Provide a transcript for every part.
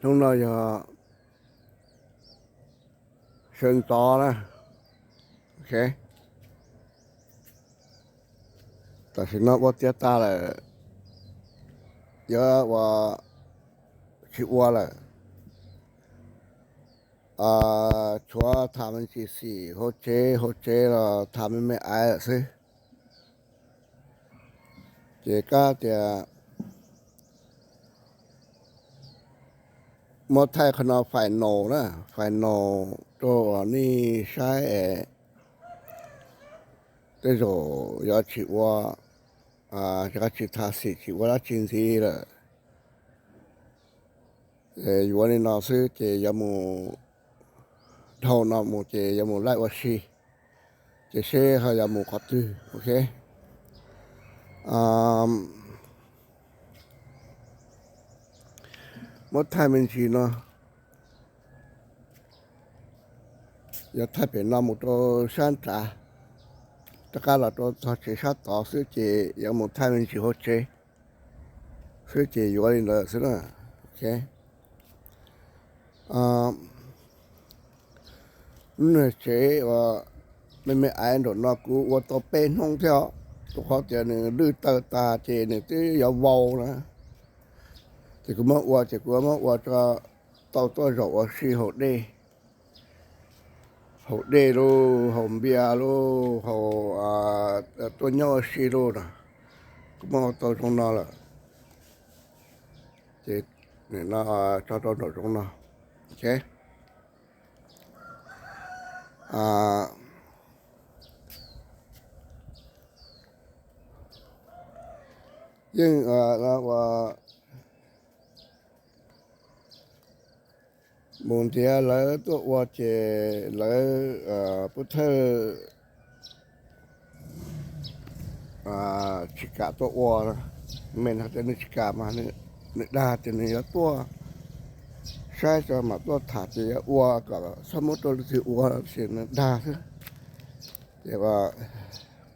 Hnub no yog sawv ntxov na. Ok, tam sim no ua tiav tag lawm, yuav ua, tsis ua lawm. Tshuav tham me ntsis xim hauv tsev, hauv tsev los tham me me aiv lawm xwb. Ces kab tias muab thaij qhov no final na, final rau uas nej saib es tej zaum yuav tsis ua, tsis tham xim tsis ua dab tsi ntxiv lawm. Yuav li no xwb ces yuav mus, dhau no mus ces yuav mus laij ua si, ces seb ho yuav mus qhov twg, ok. Muab thaij me ntsis no, yuav thaij pem no mus rau sab nrad, rov qab los rau tog tsev sab tod xwb ces yuav mus thaij me ntsis hauv tsev xwb ces yuav li ntawd xwb na. Ok, lub niag tsev uas me me aiv nraum no kuv ua tau peb hnub thiab, rau qhov tias nws lwj tawg tag ces nws twb yuav vau na. Ces kuv muab ua, ces kuv muab ua tau tuaj zaum ua si haus dej, haus dej lauj, haus npias lauj, haus, tuaj nyob ua si lauj no, kuv muab ua tau zoo no lawm. Ces nim no tso rau nraum zoov no. Ok, yeej ua mus ntiav lawv tuaj ua ces lawv pub thawj tsis kam tuaj ua. Me no tias nws tsis kam mas nws dag tias nws yuav tuaj saib tso mam tuaj tham ces yuav ua kom txhob muab rau leej twg ua los sis nws dag xwb. Ces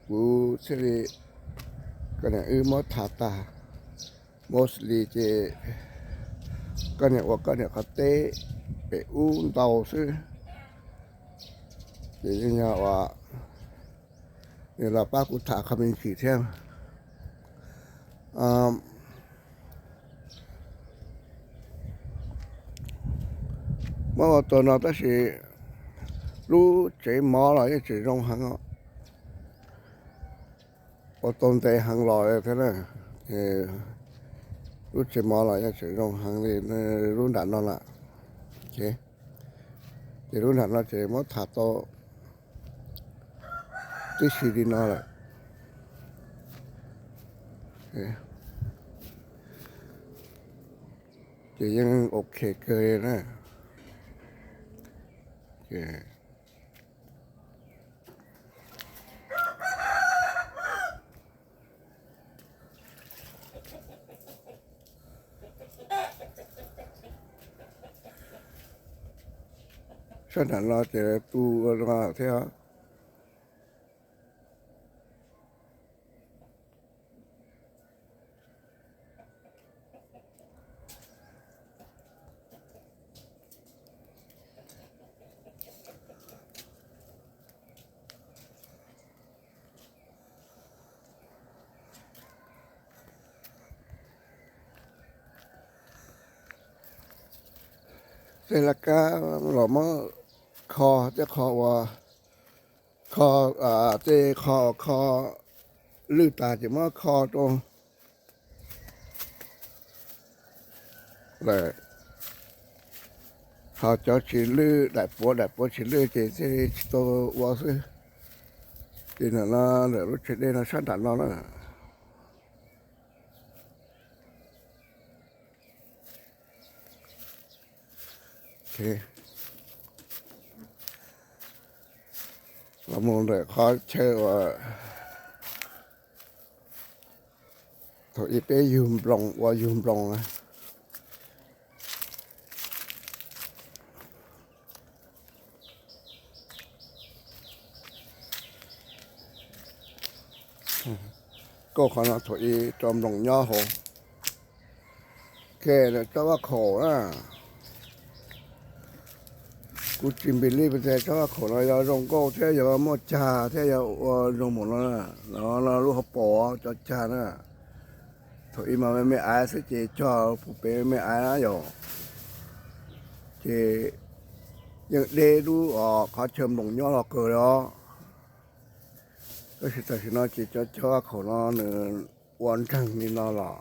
kuv thiaj li, koj niam wb muab tham tag, mostly ces koj niam ua koj niam qhov teb pem ub ntau xwb. Ces yeej yog uas nws los pab kuv tham qhov me ntsis thiab. Muab ua tau no tab sis lub tsev mov los yeej tseem zoo heev os. Ua tau ntev heev los thiab na. Lub tsev mov los yeej tseem zoo heev li lub nram no lawm. Ces lub nram no ces muab tham tau tib si li no lawm. Ces yeej ok kawg li na. Sab nram no ces tu no thiab. Tej laj kab los muab kho, tej qho uas kho, tej qho kho lwj tas ces muab kho rau lawm. Ho cov tsis lwj, daim puav daim puav tsis lwj ces thiaj li tsis tau ua xwb. Ces ntawm no, ntawm lub tsev dej no sab nram no na. Los mus ntawm qhov chaw uas thaum ub peb yug nploos, ua yug nploos na. Kauj qhov no thaum ub tso nploos nyob hauv. Ke lawv tso vaj khaum na. Kuv tsis npis li tias tsob vaj khaum no yog zoo nkauj thiab yog muaj cag thiab yog ua zoo npaum no. No lub hauv paus cov cag na. Thaum ub mas me me aiv xwb ces cog puv pem me me aiv na yom. Ces yeej deb dub os, qhov chaw nploos nyob los kawg li os. Tab sis tam sim no ces cov cog vaj khaum no nws ua ntseeg li no los.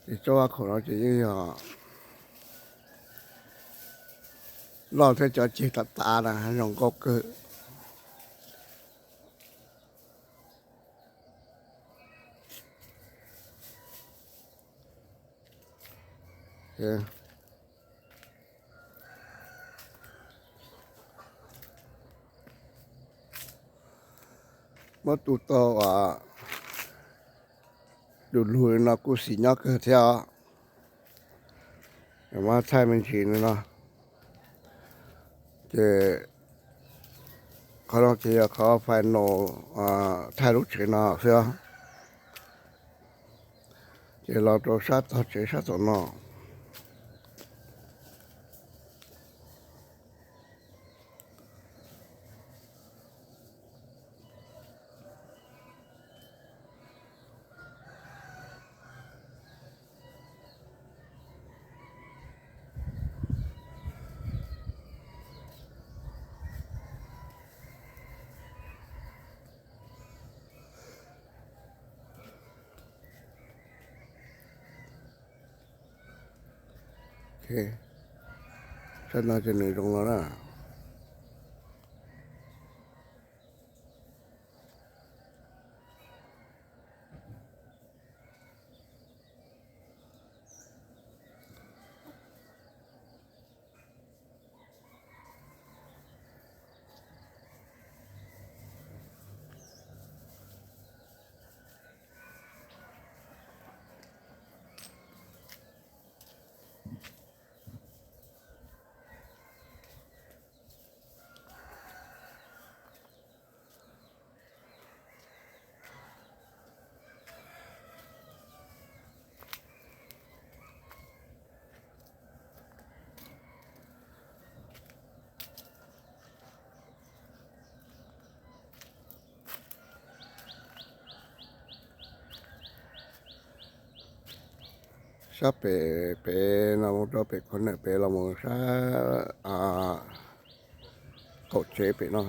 Ces tsob vaj khaum no ces yeej yog loj thiab cov ceg tav tav na zoo nkauj kawg. Muab tu tau du lug li no kuj xis nyob kawg thiab os. Muab thaij me ntsis li no. Ces qhov no ces yog qhov final, thaij lub tsev no xwb. Ces los rau sab tog tsev sab tom no. Sab no ces nws zoo no na. Sab pem pem no mus rau pem corner pem los mus sab qaum tsev pem no.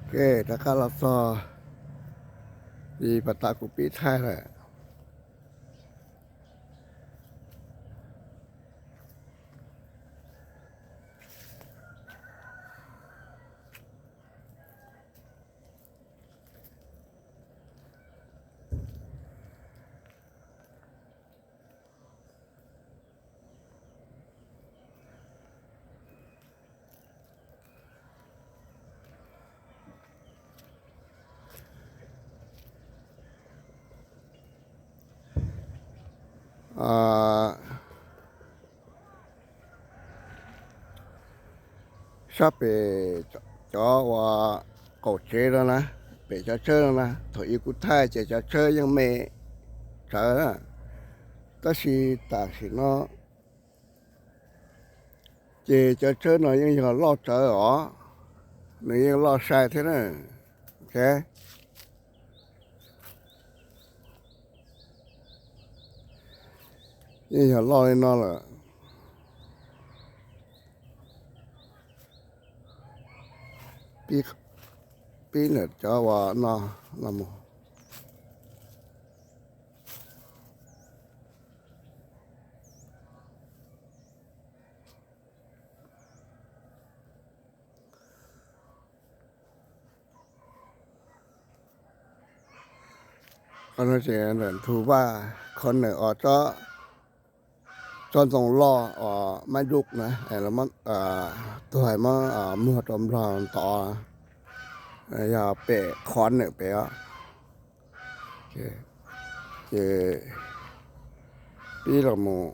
Ke rov qab los txog, vim pas tas kuv pib thaij lawm. Tshawb pem cov uas qaum tsev no na, pem cov tshawb no na, thaum ub kuv thaij ces cov tshawb yeej me tsawv na, tab sis tam sim no ces cov tshawb no yeej yog loj tsawv os, nws yeej loj sai thiab na. Ok, yeej yog loj li no lawm. Pib ntawm cov uas no los mus. Qhov no ces ntawm ntu vaj, qhov ntawm os, tsob ntoo loj os, mab dub na, tuag muab muag rau nplog ntov, yog pem qhov ntawm pem os. Ces pib los mus,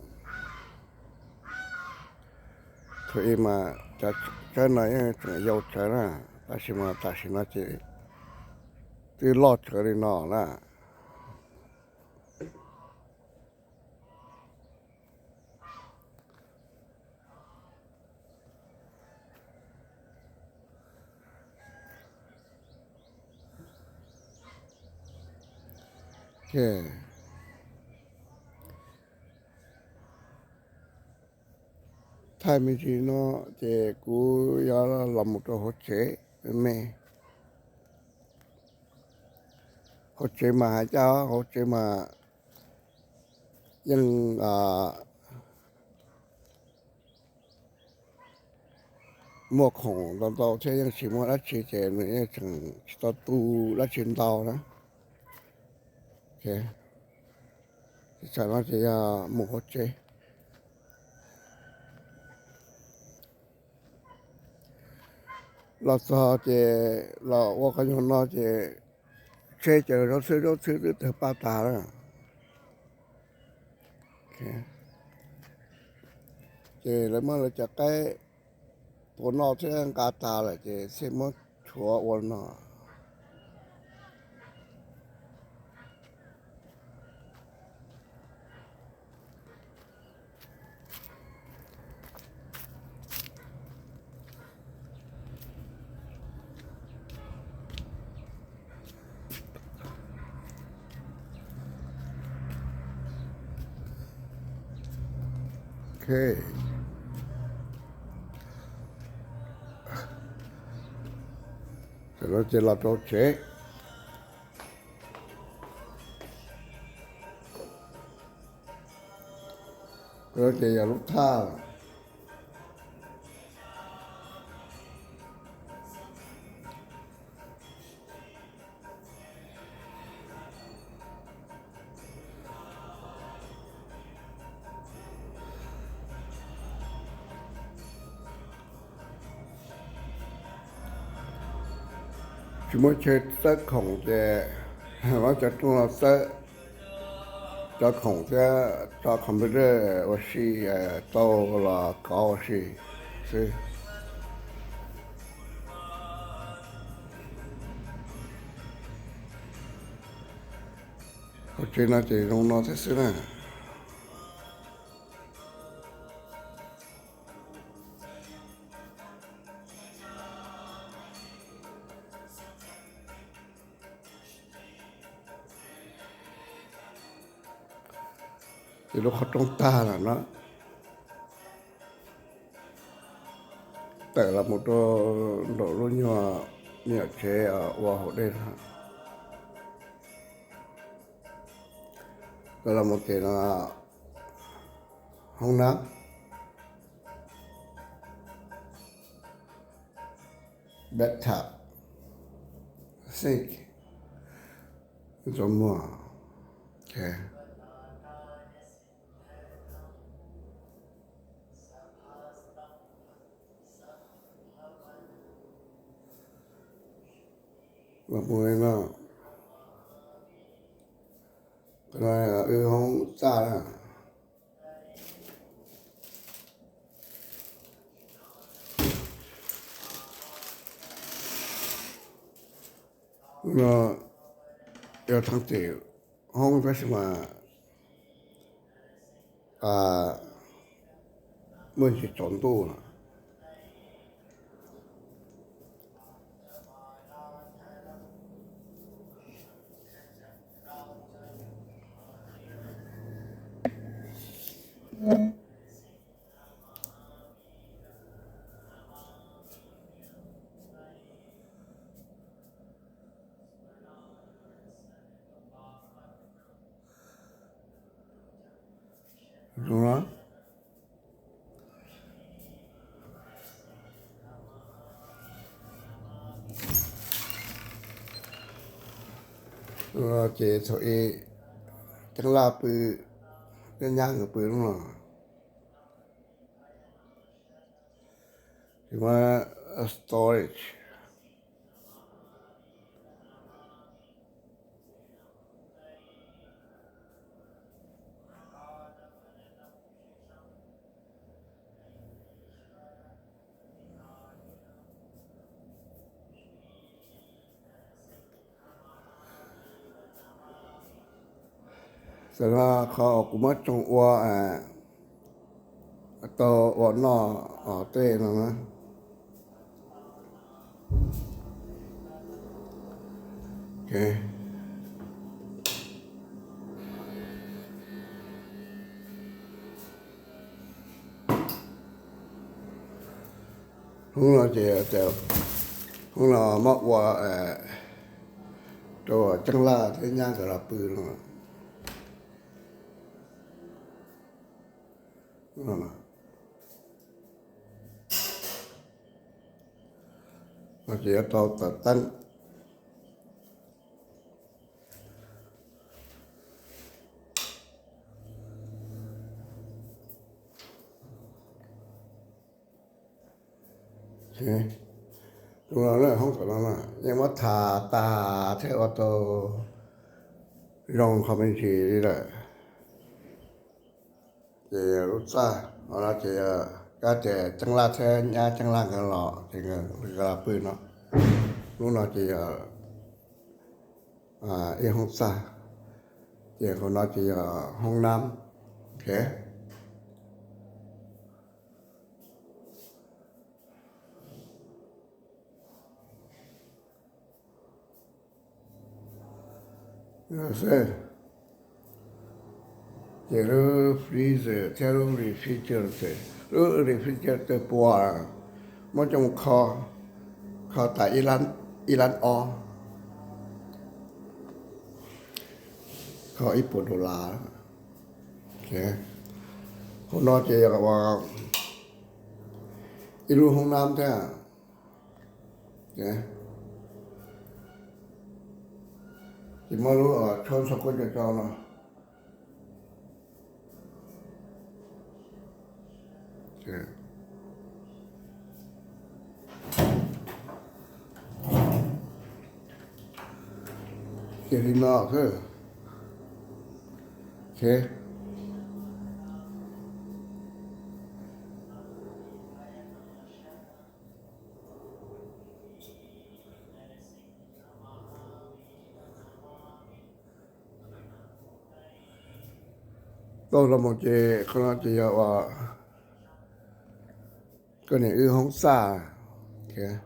thaum ub mas cov tshawb no yeej tseem yau tsawv na, tab sis mas tam sim no ces twb loj tsawv li no na. Thaij me ntsis no ces kuv yuav los mus rau hauv tsev me. Hauv tsev mas hais cas, hauv tsev mas yeej muaj khoom ntau ntau thiab, yeej tsis muaj dab tsi ces nws yeej tseem tsis tau tu dab tsi ntau na. Tam no ces yog mus hauv tsev. Los txog ces los ua qhov nyuag no ces tsheb ces zaub txhwb zaub txhwb twb tawg paj tag lawm. Ces lawv muab lawv cov qaib tua noj thiab nqa tas lawm ces thiaj muab rhuav ua no. Tam no ces los rau tsev. Tam no ces yog lub thaj. Tsis muaj chaw txawb khoom ces muab cov rooj los txawb cov khoom thiab tso computer ua si, tau los kov ua si xwb. Hauv tsev no ces zoo no thiab xwb na. Ces lub qhov rooj tag lawm no, tawm los mus rau nraum lub nyuag me nyuam tsev ua hauv dej no. Tawm los mus ces no hoob nab, bathtub, sink, ntxuav muag. Los mus li no, qhov no wb hoob txaj na. No yog thaj tim hoob tab sis mas muaj ntsis tsaus ntuj no. Ces thaum ub ceeb laj pw, nyab nyab nkawd pw lub no. Ces muab storage. Tam no qhov uas kuv muab tsoo ua tau ua noj tej no na. Hnub no ces, hnub no muab ua rau ceeb laj thiab nyab nkawd los pw no. No ces yuav tau tawm teeb. Tus no hoob tom no yeej muab tha tas thiab ua tau zoo qhov me ntsis li lawm. Ces lub txaj no ces yog kab tias ceeb laj thiab nyab ceeb laj nkawd los ces nkawd los pw no. Lub no ces yog ib hoob txaj, ces hauv no ces yog hoob nab. Ces lub freezer thiab lub refrigerator, lub refrigerator puas muab coj mus kho, kho tas ib lab ob, kho ib puas dollar. Hauv no ces yog ib lub hoob nab thiab. Ces muab lub tshuab ntxhua kuab co co no. Ces li no xwb. Tau los mus ces qhov no ces yog uas koj niam wb hoob txaj thiab.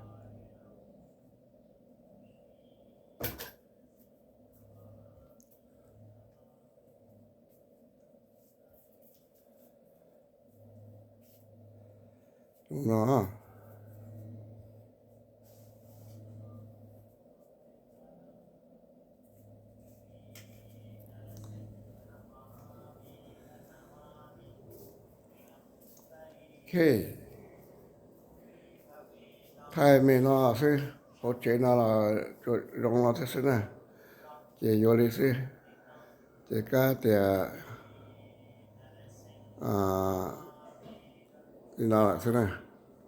No. Thaij me no xwb, hauv tsev no los tsuas zoo no thiab xwb na. Ces yuav li xwb. Ces kab tias li no lawm xwb na.